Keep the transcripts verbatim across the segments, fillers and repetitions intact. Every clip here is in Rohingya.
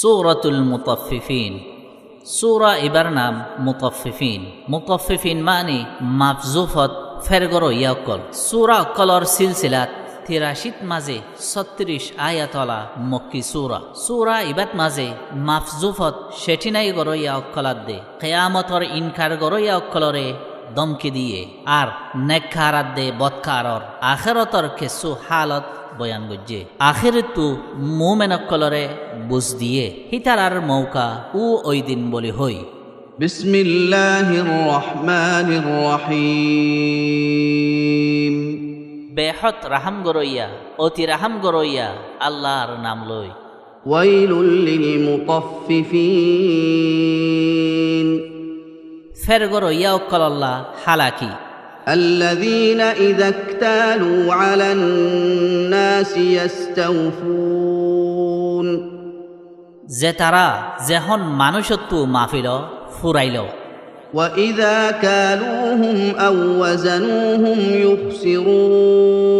Suratul Mutaffifin. Sura ibar nam Mutaffifin. Mutaffifin maáni maf-zufot fér goróiya ókkol. Sura ókkolor silsilat tiracit mazé sóttiríc ayat ola Mokki sura. Sura ibat mazé maf-zufot cethinai goróiya ókkol adde, kiyamotor inkar goróiya ókkolore dómki diyé, ar nekkar adde bodkaror akérotor kessú hálot boyan goijjé. Akérittu mumen ókkolore buz diyé, hítarar mouka u óidin bóli hoi. بسم الله الرحمن الرحيم. Behód rahám goróiya, óti rahám goróiya Allar nam loi. ويل للمطففين. Fér goróiya ókkololla hálaki. الذين إذا اكتالوا على الناس يستوفون. Zetará zehón manúicottu mafilo, furailo. وإذا كالوهم أو وزنوهم يخسرون.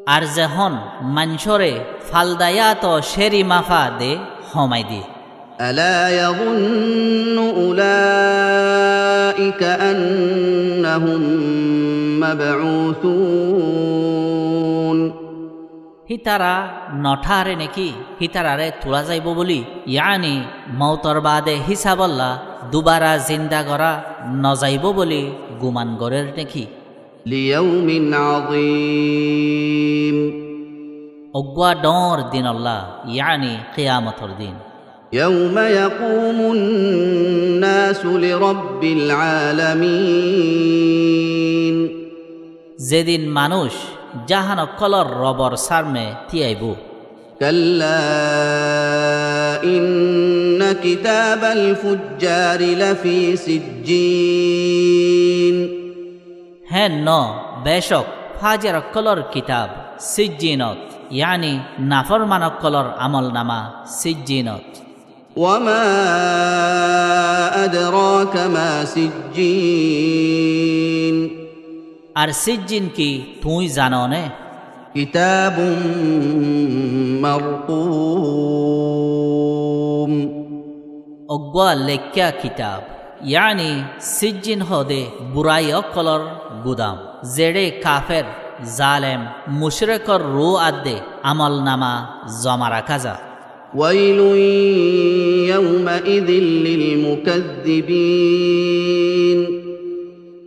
Ar zehón maincóre faldaiya to céri mafa de, homai de. ألا يظن أولئك أنهم مبعوثون. Hítara no tháre né ki hítarare tulá zaibou bóli, yaáni moutor baade hísabolla dubara zinda gorá no zaibou bóli guman gorér né ki? ليوم عظيم. Uggúa dhoóñr dinolla, yaáni kiyamotor din. يوم يقوم الناس لرب العالمين. Zedin manúic jahan ókkolor Robor sarme tíaibou. كلا إن كتاب الفجار لفي سجين. Héen no, becók fájer ókkolor kitab Sijjinot, yaáni naforman ókkolor amolnama Sijjinot. وما أدراك ما سجين. Ar Sijjin ki tuñí zano né? كتاب مرقوم. Uggúa leikká kitab, yaáni Sijjin hoóde burai ókkolor gudam, zeçé kafer, zalem, mucrékor ruú adde amolnama zoma raká za. ويل يومئذ للمكذبين.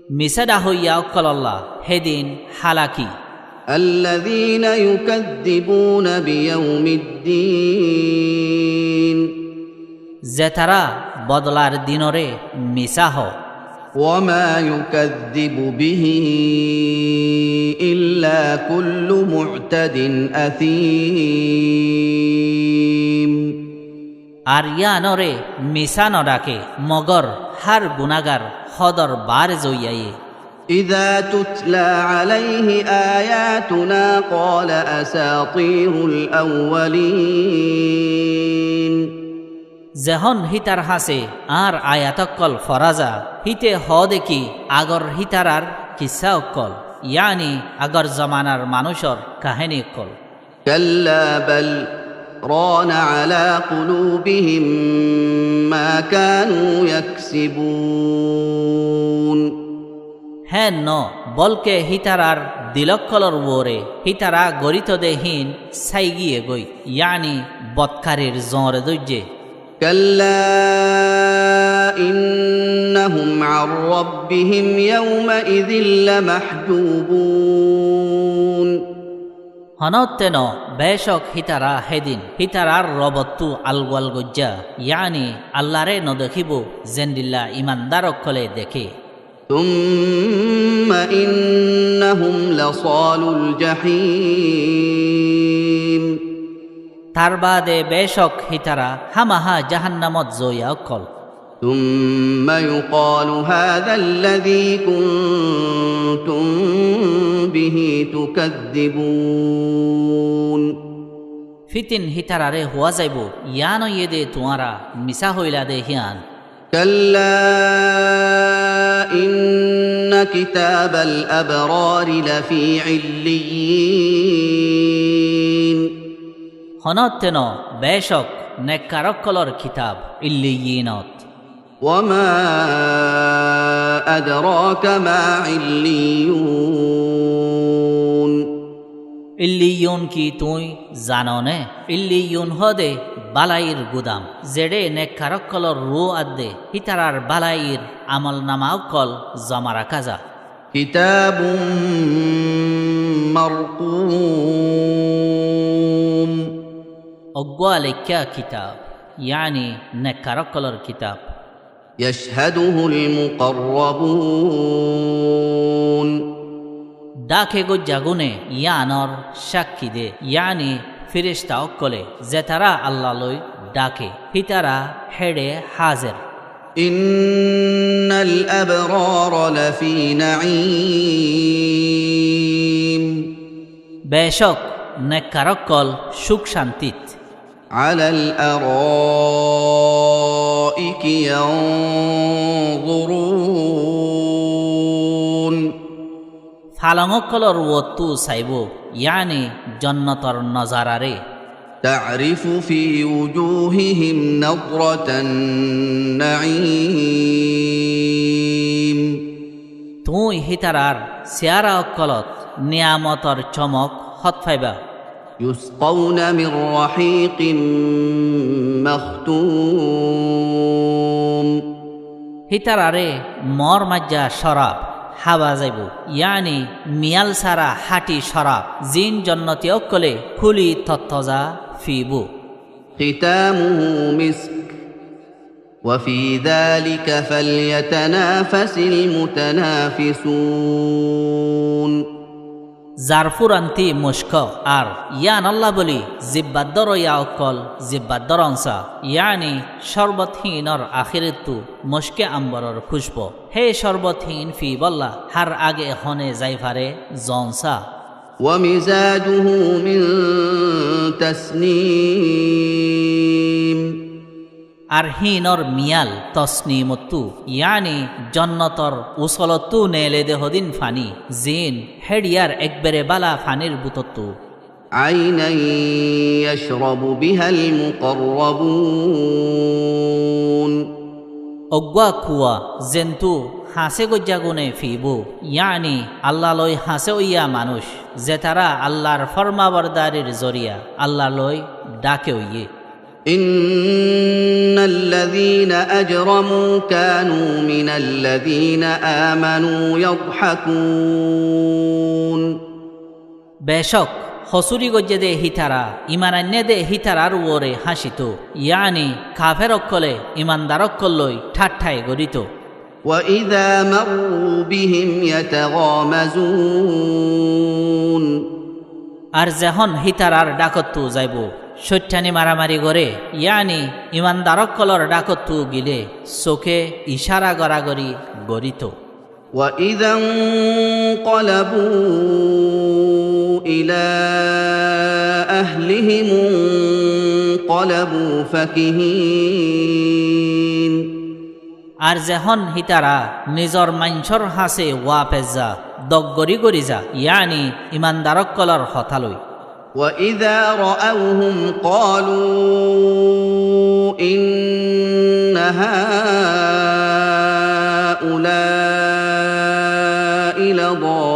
Misá dhahoiya ókkololla hédin hálaki. الذين يكذبون بيوم الدين. Zetará bodolar dinore misá hoó. وما يكذب به إلا كل معتد أثيم. Ar yíanore misá no dhaké mogor hár gunágar hódor baáre zoiyaye. إذا تتلى عليه آياتنا قال أساطير الأولين. Zehón hítar hañsé añár ayat ókkol fora za, híte hoóde ki agor hítarar kissá ókkol, yaáni agor zomanar manúicor kahéni ókkol. كلا بل ران على قلوبهم ما كانوا يكسبون. Héen no, bólke hítarar dil ókkolor uore hítara goríto de híin sái giyé goi, yaáni botkarir zoñre dóijje. كلا إنهم عن ربهم يومئذ لمحجوبون. Honótte no, becók hítara hédin hítarar Robottú algual goijjá, yaáni Allaré no dekíbou, zendilla imandar ókkole deké. ثم إنهم لصالو الجحيم. Tar baade becók hítara hámahá jahannamot zoiya ókkol. ثم يقال هذا الذي كنتم به تكذبون. Fítin hítararé huá zaibou, yían óiye de tuáñra misá hoilá de hían. كلا إن كتاب الأبرار لفي عليين. Honótte noó, becók nekkar ókkolór kitab Illiyinot. وما أدراك ما عليون. Illiyun ki tuñí zano né? Illiyun hóde bálair gudam, zeçé nekkar ókkolór ruú adde hítarar bálair amolnama ókkol zoma raká za. كتاب مرقوم. Eggúa leikká kitab, yaáni nekkar ókkolór kitab. يشهده المقربون. Dháke goijjagúne yíanor cákki de, yaáni fíricta ókkolé, zetará Alla loi dháke, hítara héçe házer. إن الأبرار لفي نعيم. Becók nekkar ókkol cúk cántit. على الأرائك ينظرون. Falong ókkolór uottú saibóu, yaáni jonnotor nozararé. تعرف في وجوههم نضرة النعيم. Tuñí hítarar siyára ókkolót niyamotor comok hót faibá. يسقون من رحيق مختوم. Hítararé moór maijja córab hába zaibou, yaáni miyál sára háñthi córab, ziín jonnoti ókkolé kúli tottoza fiibóu. ختامه مسك وفي ذلك فليتنافس المتنافسون. Zar fúranti muckó ar yíanollá bóli zibbat dóroya ókkol zibbat dóronsa, yaáni córbot híinor akérottú mucke amboror kúcbo. Hé córbot híin fiibólla hár age hone zaifaré zonsa. ومزاجه من تسنيم. Ar híinor miyál tosnimottú, yaáni jonnotor usolottú neele de hodin faní, ziín héçiyar ekbare bála fanír bútottú. عينا يشرب بها المقربون. Eggúa kuwa zentú hañsé goijjagúne fiibóu, yaáni Alla loi hañsé óiya manúic, zetará Allar formabordarir zoriya Alla loi dháke óiye. إن الذين أجرموا كانوا من الذين آمنوا يضحكون. Becók hosúri goijjé de hítara, iman ainné de hítarar uore háñcito, yaáni kafer ókkolé imandar ókkol loi tháththai gorito. وإذا مروا بهم يتغامزون. Ar zehón hítarar dhákottú zaibou, cóitthani maramari goré, yaáni imandar ókkolór dhákottú gilé, suké icára goragori gorito. وإذا انقلبوا إلى أهلهم انقلبوا فكهين. Ar zehón hítara nizor maincór hañsé wapes za, doggorí gorí za, yaáni imandar ókkolór hotá loi. وإذا رأوهم قالوا إن هؤلاء لضالون.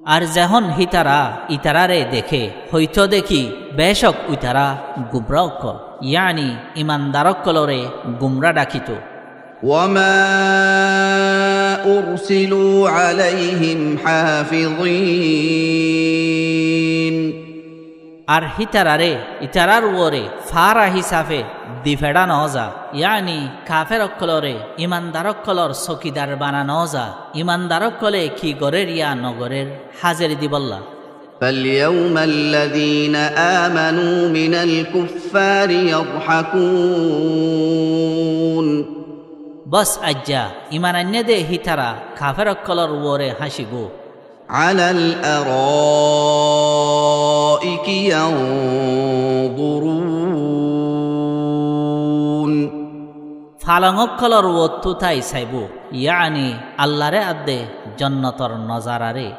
Ar zehón hítara itaráre deké, hoitó de ki, becók uitará gumra ókkol, yaáni imandar ókkolóre gumra dhákito. وما أرسلوا عليهم حافظين. Ar hítararé itarár uore fára hísafe difeçá noóza, yaáni kafer ókkolóre imandar ókkolór sokidar bana noóza, imandar ókkolé ki gorér yá nogorér házeri dibollá. فاليوم الذين آمنوا من الكفار يضحكون. Bos aijja iman ainné de hítara kafer ókkolór uore háñcibóu. على الأرائك ينظرون. Falong ókkolór uottú tái saibóu, yaáni Allaré adde jonnotor nozararé.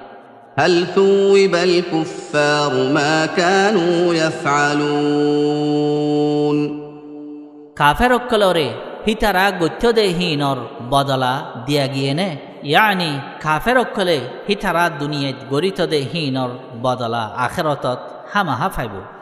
هل ثوب الكفار ما كانوا يفعلون. Kafer ókkolore hítara goittó de híinor bodola diya giyé né? Yaáni kafer ókkole hítara duniyait goríto de híinor bodola akérotot hámahá faibóu.